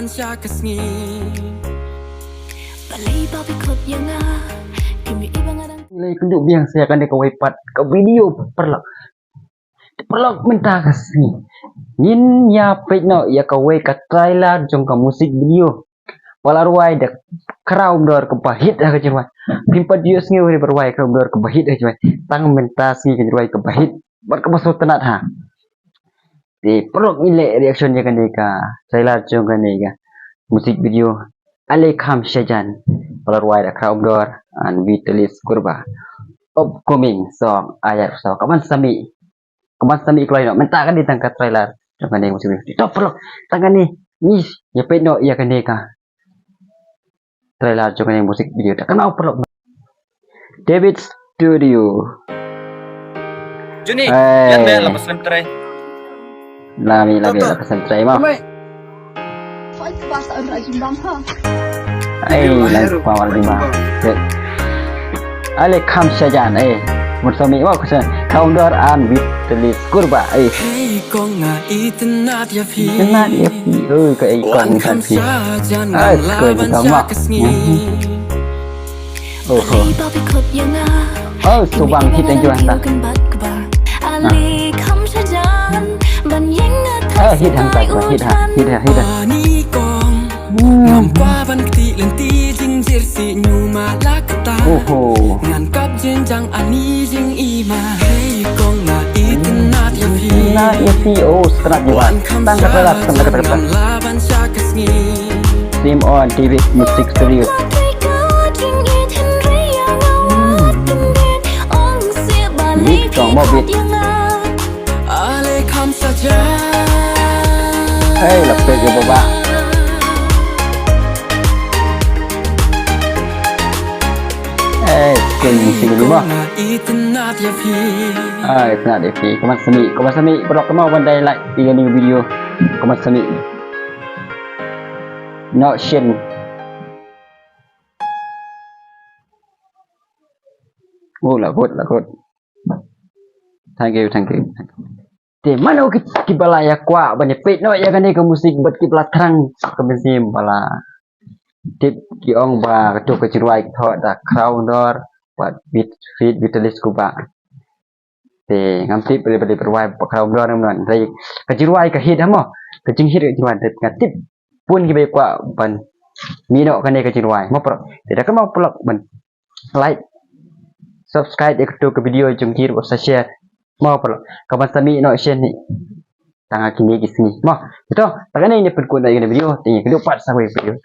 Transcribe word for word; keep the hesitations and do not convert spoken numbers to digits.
Lei kynduh biang sa ïa kane kawei pat ka video paralok. Paralok mynta ka sngi ngin ïa peit noh ïa kawei ka trailer jong ka music video ba la rwai da Khraw Umdor kaba hit ha ka jingrwai. Phim pat ju ïohsngew re ba rwai Khraw Umdor kaba hit ha ka jingrwai. Tang mynta sngi ka jingrwai kaba hit bad kaba sngewtynnat ha. Te paralok ngin leh reaction ïa kane ka trailer jong kane ka music video Ale Kham Shajan ba la rwai da Khraw Umdor and Vitalis Kurbah. Upcoming song ayat song kaban sami kaban sami kloi noh mynta kane tang ka trailer jong kane ka music video. Te paralok tang kane ngi ïa peit noh ïa kane ka trailer jong kane ka music video. Te kane paralok David Studio. Juni, eh, yan be la paslem trai. Lami lami la paslem trai ma. Ai lang pa wal di ma. Ale Kham Shajan eh. Mun sami wa kusa Khraw Umdor and Vitalis Kurbah eh. Hey kong nga itynnat ïa phi. Itynnat ïa phi. Oi ka ei kong itynnat phi. Ai ko di kong ma. Oho. Oh, subang hit ang juan ta. Eh, hit hang ta, hit ha, hit ha, hit ha. Hmm. Oho. Itynnat ïa phi, oh, strap ïa phi. Tang kata, tang kata, kata. Stream on David Music Studio. Beat song mo beat. Hey, la peit ïa baba. Hey, sing sing dulu mo. Ai, itynnat ïa phi. Kaban sami, kaban sami, paralok mo ban dei like ïa kane ka video. Kaban sami. Noh shin. Oh, la kut, la kut. Thank you, thank you, thank you. Te mano ki, kiba la ïa kwah ban ïa peit noh ïa kane ka music bad kiba la thrang ka mynsiem ba la tip ki ong ba kato ka jingrwai ka thoh da Khraw Umdor bad Vit, Vit, Vitalis Kurbah. Te ngam tip balei balei ba rwai ba Khraw Umdor ne mano. Te ka jingrwai ka hit ha mo. Ka jinghit ka jingrwai te nga tip bun kiba ïa kwah ban mih noh kane ka jingrwai mo paralok. Te da kynmaw paralok ban like, subscribe ïa kato ka video jong ki ruh sa share. Mo paralok kaban sami noh shen hi. Tang ha kine ki sngi mo. Te to tang kane ngin pynkut noh ïa kane ka video. Te ngin ïakynduh pat sa kawei ka video.